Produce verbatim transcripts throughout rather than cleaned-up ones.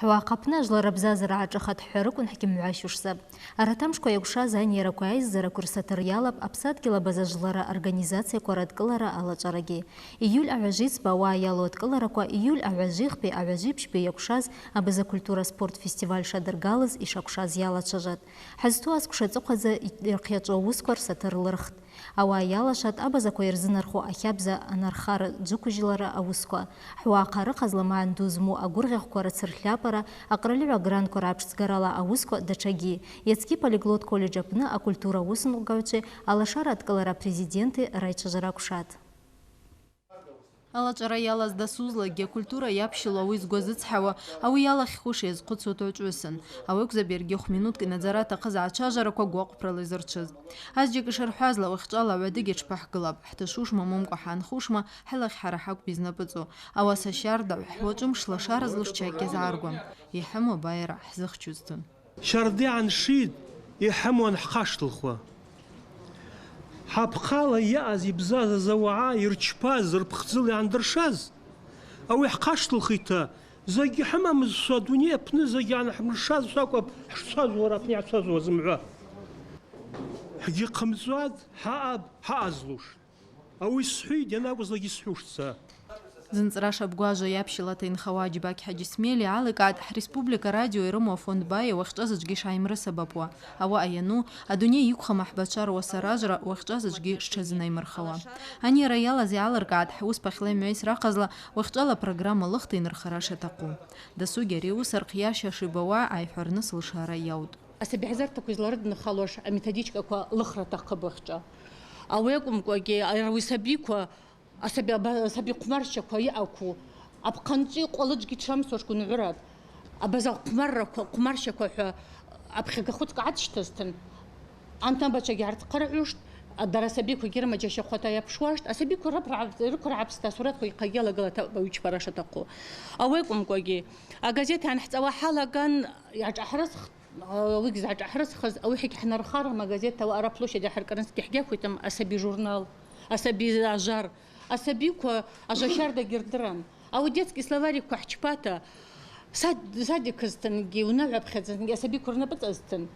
Хӏвахъ апны ажвлара бзазара гӏашӏыхатӏ хӏва рыквын хӏгьымгӏващушзапӏ. Арат амшква йакӏвшаз анийракви айззаракви рсатыр йалапӏ Апсадгьыл абаза жвлара организацияла адкӏылара алачӏварагьи. Июль агӏважвицба ауаъа йалу адкӏылараква июль агӏважвихпи агӏважвибжьби йакӏвшаз абаза культура-спорт фестиваль шадыргалыз йшакӏвшаз йалачважватӏ. Хӏызту асквша ацӏыхъваза йырхъйачӏву ауысква рсатыр лырхтӏ. Ауаъа йалашатӏ абазаква йырзынархару ахабза анархара джвыквыжьлара ауысква. Хӏвахъ арыхъазла магӏны ду зму агвыргъьахъвква рацырхьапара, акъральыгӏва грантква рапшдзгарала ауысква датшагьи. Йацкий полиглот колледж апны акультура уысынкъвгагӏвчви алашара адкӏылара президенти райчважвара акӏвшатӏ. Алачӏвара йалаз дасузлакӏгьи акультура йапщылу ауи згвазыцхӏауа, ауи йалахьхуш йазхъвыцуа тӏугӏвычӏвгӏвысын. Ауи акӏвзапӏ йаргьи хвминуткӏ йнадзара атахъыз гӏачважвараква гвакъвпрала йзырчвыз. Азджьакӏ йшырхӏвазла, уахьчӏвала ауадыгьи тшпахӏгылапӏ, хӏташушма момкӏва хӏгӏанхушма, хӏылахь хӏара хакӏвпӏ йызнапӏыцӏу. Ауаса щардагӏв, хӏуа чӏвымшла шара злуш чакь гьазгӏаргван, йхӏыму абайара хӏзыхчузтын. Щарда йгӏаншитӏ йхӏыму анхъаштылхуа. Хӏапхъала йаъаз йбзазаз ауагӏа йырчпаз, рпхдзыла йгӏандыршаз, ауи хӏхъаштылхитӏта, закӏгьи хӏымамызшва, адуней апны закӏгьи гӏанхӏмыршазшва акӏвпӏ хӏшцазура апны йгӏацазуа зымгӏва. Хӏгьихъымцӏуатӏ, хӏаъапӏ, хӏаъазлуштӏ. Ауи схӏвитӏ, йанакӏвызлакӏгьи схӏвуштӏ са. Зынцӏра шабгу ажва йапщылата йынхауа Аджьбакь Хӏаджи Смели йгӏаликӏгӏатӏ, хӏреспублика радио йрыму афонд Байа уахьчӏва заджвгьи шгӏаймрысабапуа. Ауаъа йану, адуней йыквхым ахӏбачва руасаражвра уахьчӏва заджвгьи штшазынаймырхауа. Анийра йалаз йгӏалыркӏгӏатӏ, хӏуыс пахьла йымгӏвайс рахъазла уахьчӏвала программа лыхта йнырхара шатахъу. Досугьи ари ауыс архъйашьа шибауа гӏайхӏварныс лшара йаутӏ. Асабигӏзартаква йызларыдынхалуаш аметодичкаква лыхра атахъыпӏ уахьчӏва. Ауи акӏвымкӏвагьи, ауи асабиква, асаби, аба-, асаби хъвмарщаква йаъакву, апхъанчӏви къвалыджьгьи тшамсуаш гвынгӏвырапӏ. Абаза хъвмарраква, хъвмарщаква хӏва апхьагахвыцкӏ гӏатшдазтын, ант-абачвагьи гӏарцхъыргӏуштӏ, дара асабиквагьи рымаджьа щахвата йапшуаштӏ, асабиква раб-, рыкврагӏапста, асуратква йхъагьи алагалата ауи чпара шатахъу. Ауи акӏвымкӏвагьи, агазет йгӏанхӏцӏауа хӏалаган йгӏашӏахӏрысхтӏ. Ауи гьзачӏахӏрысхыз, ауи хӏгьихӏнархарым, агазет ауаъа ара площадь ахӏыркӏырнысгьи хӏгьахвитым, асаби журнал, асаби ажвар, асабиква ажва щардагьи рдыран. Ауи детский словариква хӏчпата, сад-, садикызтынгьи, унагӏва апхьадзазтынгьи асабиква рнапӏыцӏазтын.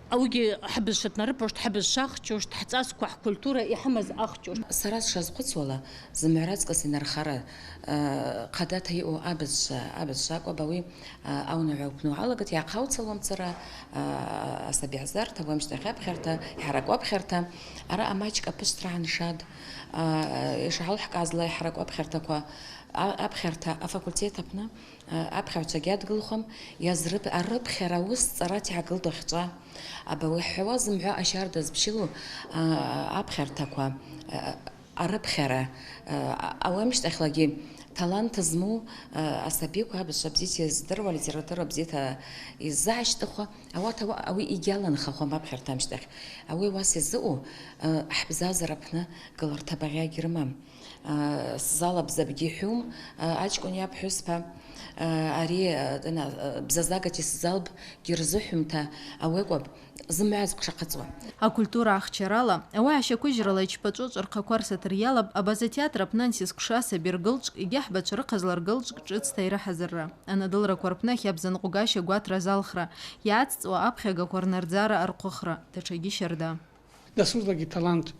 Ауигьи хӏыбыз шатнарыпуштӏ, хӏыбыз шахчуштӏ, хӏцӏасква, хӏкультура йхӏымаз ахчуштӏ. Сара сшазхъвыцуала, зымгӏва рацкъыс йнархара, э, хъадата йаъу абызшва, абызшва акӏвпӏ ауи. А, аунагӏва упну гӏалагатӏ, йгӏахъауцалуамцара, а, асабигӏзарта, уамщтахь апхьарта, йхӏаракӏу апхьарта, араъа мачӏкӏ апшцӏа гӏаншатӏ, а, йшгӏалхӏкӏазла йхӏаракӏу апхьартаква, а, апхьарта афакультет апны, а, апхьагӏвчва гьадгылхуам, йазрып-, арыпхьара уыс цӏарата йгӏагылтӏ уахьчӏва. Абари хӏвауа зымгӏва ащардаз пщылу, а, апхьартаква, а, арыпхьара, а, ауи амщтахьлагьи талант зму, а, асабиква абызшва бзита йыздыруа, литература бзита йзыгӏащтӏыхуа, ауат ауи йгьаланхахуам апхьарта амщтахь. Ауи ауаса йзаъу, а, хӏбзазара апны гыларта багъьа гьрымам. А, сзалабзапӏгьи хӏвум, а, ачкӏвын йа пхӏвыспа, а, ари, а, дана, а, бзазагати сзалбгьи рзыхӏвумта, ауи акӏвпӏ. Зымгӏва зкъвшахъыцӏуа. Акультура ахчарала, ауи ащаквыжьрала йчпачӏвычӏвгӏа рхъаква рсатыр йалапӏ абаза театр апны ансисквша асаби ргылчӏвкӏ йгьи ахӏбачва рыхъазла ргылчӏвкӏ шӏыцта йрыхӏазырра, анадылраква рпны ахабза нкъвгаща гватра залхра, йгӏацӏцӏуа апхьагаква рнардзара архъвыхра, датшагьи щарда. Дасузлагьи талант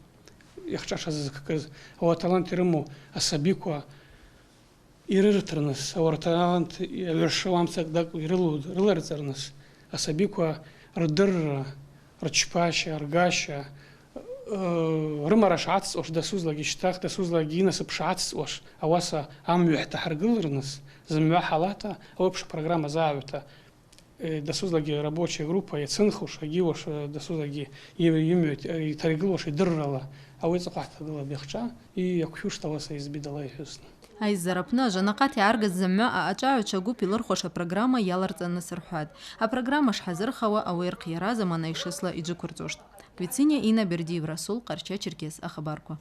йахчӏвашаз зквкваз, ауи аталант йрыму асабиква йрыртрныс, ауи рталант йгӏвыршауа амца дакӏву йрылу-, рыларцӏырныс, асабиква рдырра, рчпаща, ргаща, э, рымара шгӏацӏцӏуаш, дасузлагьи щтахъ, дасузлагьи йынасып шгӏацӏцӏуаш, ауаса амгӏва хӏтахӏыргылырныс, зымгӏва хӏалата, ауи апш программа загӏвата, э, дасузлагьи рабочая группа йацынхуш, агьиуаш, э, дасузлагьи йы-, йымгӏва, э, йтаргылуаш йдыррала, ауи ацӏахъа хӏтагыла бехча, йаквхуштӏ ауаса йызбидала йхӏвусныс. Айззара апны ажванакъат йгӏаргыз зымгӏва аъачӏвагӏвчва гвып йлырхуаш апрограмма йаларцӏанныс рхӏватӏ. Апрограмма шхӏазырхауа ауи рхъйара замана йшысла йджвыквырцӏуштӏ. Квициния Инна, Бердиев Расул, Къарча-Черкес ахабарква.